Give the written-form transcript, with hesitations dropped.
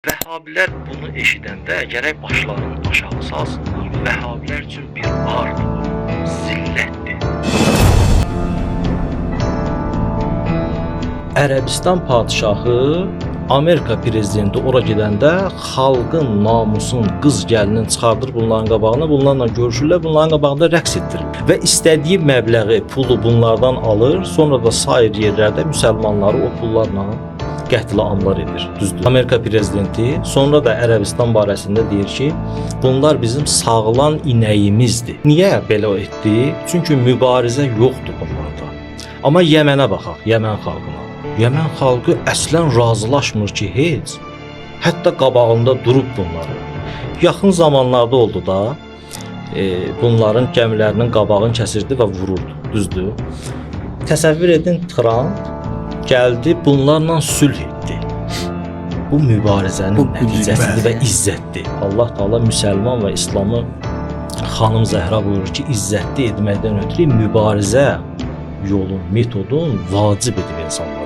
Vəhhabilər bunu eşidəndə gərək başlarını aşağı salsınlar. Vəhhabilər üçün bir ardır bu, zillətdir. Ərəbistan padşahı Amerika prezidenti ora gedəndə xalqın namusun, qız gəlinin çıxardır bunların qabağına, bunlarla görüşürlər, bunların qabağında rəqs etdirir və istədiyi məbləği, pulu bunlardan alır, sonra da sair yerlərdə müsəlmanları o pullarla qətl amlar edir. Düzdür. Amerika prezidenti sonra da Ərəbistan barəsində deyir ki, bunlar bizim sağlan inəyimizdir. Niyə belə etdi? Çünki mübarizə yoxdur bunlarda. Amma Yəmənə baxaq, Yəmən xalqına. Yəmən xalqı əslən razılaşmır ki, heç. Hətta qabağında durub bunları. Yaxın zamanlarda oldu da, bunların gəmilərinin qabağını kəsirdi və vururdu. Düzdür? Təsəvvür edin, Tramp gəldi bunlarla sülh etdi. Bu mübarizənin Bu nəticəsidir və bəli. İzzətdir. Allah Taala müsəlman və İslamı xanım Zəhra buyurur ki, izzətli etməkdən ötürü mübarizə yolun, metodun vacib edib insanlara.